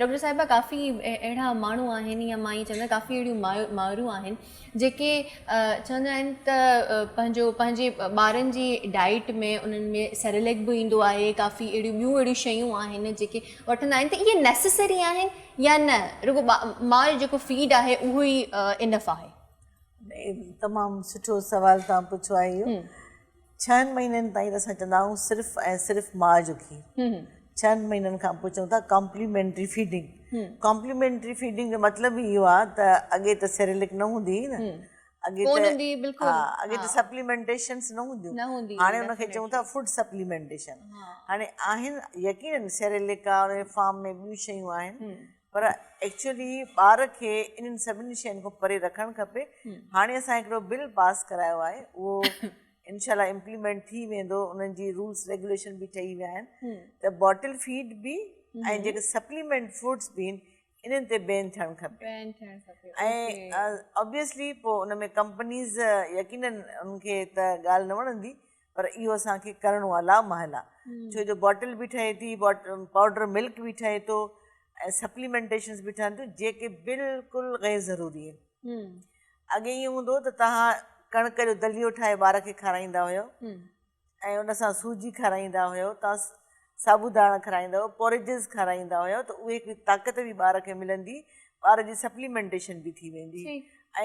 Doctor صاحبه ڪافي اهڙا ماڻهو آهن يا مان ائين چوندس ڪافي اهڙيون مائرون آهن جيڪي چوندا آهن ته پنهنجو پنهنجي ٻارن جي ڊائيٽ ۾ انهن ۾ سيريليڪ به ايندو آهي ڪافي اهڙيون ٻيون اهڙيون شيون آهن جيڪي وٺندا آهن ته اهي نيسيسري آهن يا نه رڳو ماء جو جيڪو فيڊ آهي اهو ئي انف آهي. تمام سٺو سوال توهان پڇيو آهي اهو. ڇهن مهينن تائين ته اسان چوندا آهيون صرف ۽ صرف ماء جو کير. ڇهن مهينن کان پوء چئون ٿا ڪامپليمينٽري فيڊنگ. ڪامپليمينٽري فيڊنگ جو مطلب ئي اهو آهي ته اڳي ته سيريلڪ نه هوندي هئي نه. اڳي ته ها اڳي ته سپليمينٽيشنس نه هونديون. هاڻي ان کي چئون ٿا فوڊ سپليمينٽيشن. هاڻي آهن يقينن سيريلڪ آهي ان جي فارم ۾ ٻيون شيون آهن پر ايڪچوئلي ٻار کي انهن سڀني شين کان پري رکڻ کپي. هاڻي اسان هڪڙو بل پاس ڪرايو آهي اهو انشاء الله امپليمينٽ ٿي ويندو انهن جي رولس ريگوليشن به ٺهي ويا آهن ته باٽل فيڊ به ۽ جيڪي سپليمينٽ فوڊس به آهن انهن تي بين ٿيڻ کپي ۽ آبويسلي پوء ان ۾ ڪمپنيز يقينن انهن کي ته ڳالهه نه وڻندي پر اهو اسان کي ڪرڻو آهي لامحل آهي ڇو جو باٽل به ٺهي ٿي پائوڊر ملڪ به ٺهي ٿو ۽ سپليمينٽيشنس به ٺهن ٿيون جيڪي بلڪل غير ضروري آهن اڳي ائين هوندو هو ته توهان ڪڻڪ جو دليو ٺاهي ٻار کي کارائيندا هيو ۽ ان سان سوجي کارائيندا هيو توهان سابوداڻا کارائيندا هيو پوريجز کارائيندا هيو ته اهي هڪڙي طاقت به ٻار کي ملندي ٻار جي سپليمينٽيشن به ٿي ويندي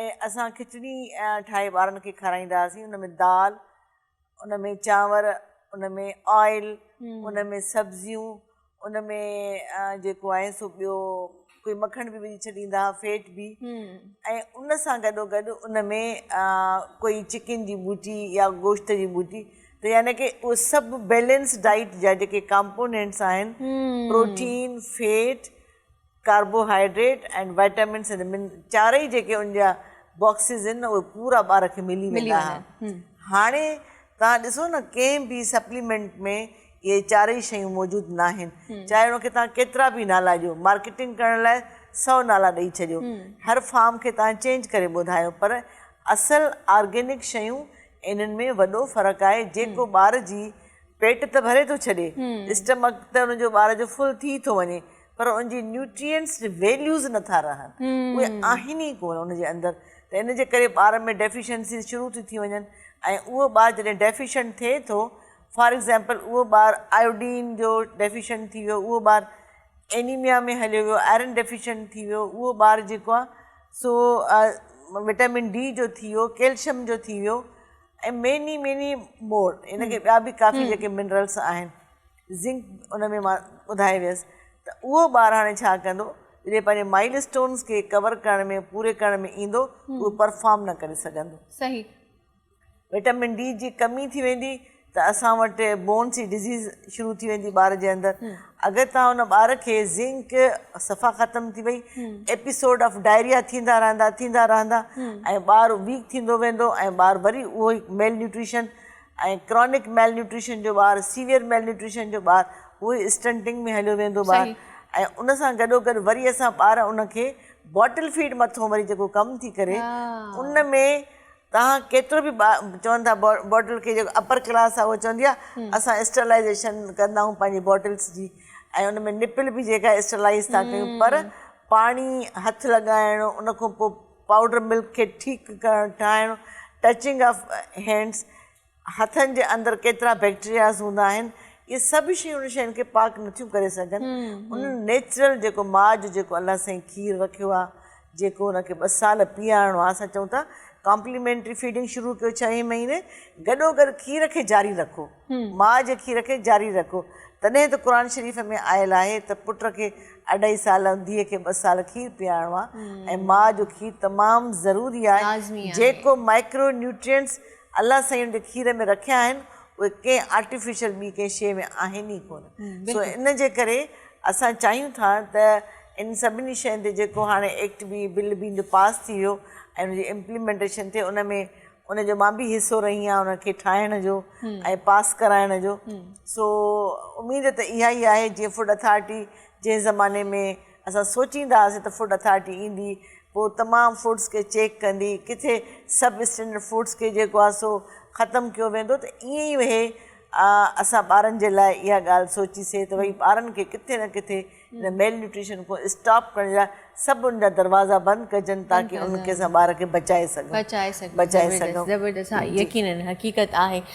۽ اسان کچڙي ٺاهي ٻارن کي کارائيندا هئاسين ان ۾ دال ان ۾ چانور، ان ۾ آئل، ان ۾ سبزيون، ان ۾ جيڪو آهي سو ٻيو ڪوئي مکڻ به وجهي ڇڏيندا هئا فيٽ به ۽ ان سان گڏو گڏ ان ۾ ڪوئي چڪن جي ٻوٽي يا گوشت جي ٻوٽي ته يعني ڪي اهي سڀ بيلنس ڊائيٽ جا جيڪي ڪامپونينٽس آهن پروٽين، فيٽ، ڪاربوهائيڊريٽ ۽ وائٽامنس ۽ من چارئي جيڪي ان جا باڪسز آهن نه اهي پورا ٻار کي ملي ويندا ها هاڻي توهان ڏسو نه ڪنهن به سپليمينٽ ۾ اهي چارئي شيون موجود ناهن چاهي ان کي توهان ڪيترا به نالا ڏيو مارڪيٽنگ ڪرڻ لاء سو نالا ڏئي ڇڏيو هر فارم کي توهان چينج ڪري ٻڌايو پر اصل آرگينڪ شيون انهن ۾ وڏو فرق آهي جيڪو ٻار جي پيٽ ته ڀري ٿو ڇڏي اسٽمڪ ته ان جو ٻار جو فل ٿي ٿو وڃي پر ان جي نيوٽرينٽس ويليوز نٿا رهن اهي آهن ئي ڪونه ان جي اندر ته ان جي ڪري ٻار ۾ ڊيفيشنسيز شروع ٿي ٿي وڃن ۽ اهو ٻار جڏهن ڊيفيشنٽ ٿئي ٿو فار ايگزامپل اهو ٻار آيوڊين جو ڊيفيشنٽ ٿي ويو اهو ٻار اينيميا ۾ هليو ويو آئرن ڊيفيشنٽ ٿي ويو اهو ٻار جيڪو آهي سو وٽامن ڊي جو ٿي ويو ڪيلشم جو ٿي ويو ۽ ميني ميني مور ان کي ٻيا به ڪافي جيڪي منرلس آهن زنڪ ان ۾ مان ٻڌائي ويس ته اهو ٻار هاڻي ڇا ڪندو جڏهن پنهنجي مائل اسٽونس کي ڪور ڪرڻ ۾ پوري ڪرڻ ۾ ايندو اهو پرفارم نه ڪري سگهندو. صحيح. وٽامن ڊي جي ڪمي ٿي ويندي ته اسان وٽ بونس جي ڊزيز شروع ٿي ويندي ٻار جي اندر اگر توهان ان ٻار کي زنڪ صفا ختم ٿي وئي ايپيسوڊ آف ڊائريا ٿيندا رهندا ٿيندا رهندا ۽ ٻار ويڪ ٿيندو ويندو ۽ ٻار وري اهو ئي ميل نيوٽريشن ۽ ڪرانڪ ميل نيوٽريشن جو ٻار سيويئر ميل نيوٽريشن جو ٻار اهو ئي اسٽنٽنگ ۾ هليو ويندو ٻار ۽ ان سان گڏو گڏ وري اسان ٻار ان کي باٽل فيڊ مٿو وري جيڪو ڪم ٿي ڪري ان ۾ توهان ڪيترو به چون ٿا باٽل کي جيڪو اپر ڪلاس آهي اهو چوندي آهي اسان اسٽرلائيزيشن ڪندا آهيون پنهنجي باٽلس جي ۽ ان ۾ نپل به جيڪا اسٽرلائيز ٿا ڪيون پر پاڻي هٿ لڳائڻ ان کان پوء پائوڊر ملڪ کي ٺيڪ ڪرڻ ٺاهڻ، ٽچنگ آف هينڊس، هٿن جي اندر ڪيترا بيڪٽرياز هوندا آهن، اهي سڀ شيون ان شين کي پاڪ نٿيون ڪري سگهن. ان نيچرل جيڪو ماء جو جيڪو الله سائين کير رکيو آهي، جيڪو ان کي ٻه سال پيارڻو آهي، اسان چئون ٿا ڪامپليمينٽري فيڊنگ شروع ڪيو ڇهين مهيني، گڏوگڏ کير کي جاري رکو. ماء جي کير کي جاري رکو. تڏهن ته قرآن شريف ۾ آيل آهي ته پٽ کي اڍائي سال ۽ ڌيء کي ٻه سال کير پيارڻو آهي ۽ ماء جو کير تمام ضروري آهي. جيڪو مائڪرو نيوٽرينٽس الله سائين ان جي کير ۾ رکيا آهن اهي ڪنهن آرٽيفيشل ٻي ڪنهن شيء ۾ آهن ئي ڪونه. سو ان جي ڪري اسان چاهيون ٿا ته ان سڀني شين تي جيڪو هاڻي ايڪٽ به بل به ان جو پاس ٿي ويو ۽ ان جي امپليمينٽيشن ٿئي ان ۾ ان جو مان به حصو رهي آهيان ان کي ٺاهڻ جو ۽ پاس ڪرائڻ جو سو اميد ته اها ئي آهي جيئن فوڊ اٿارٽي جنهن زماني ۾ اسان سوچيندا هئاسين ته فوڊ اٿارٽي ايندي پوء تمام فوڊس کي چيڪ ڪندي ڪٿي سب اسٽينڊرڊ فوڊس کي جيڪو آهي سو ختم ڪيو ويندو ته ائين ئي اهي اسان ٻارن جي لاء اها ڳالهه سوچيسي ته ڀئي ٻارن کي ڪٿي نه ڪٿي ان ميل نيوٽريشن کان اسٽاپ ڪرڻ جي لاء سڀ ان جا دروازا بند ڪجن تاڪي ان کي اسان ٻار کي بچائي سگهون. بچائي سگهون. بچائي سگهون. زبردست ها يقينن حقيقت آهي.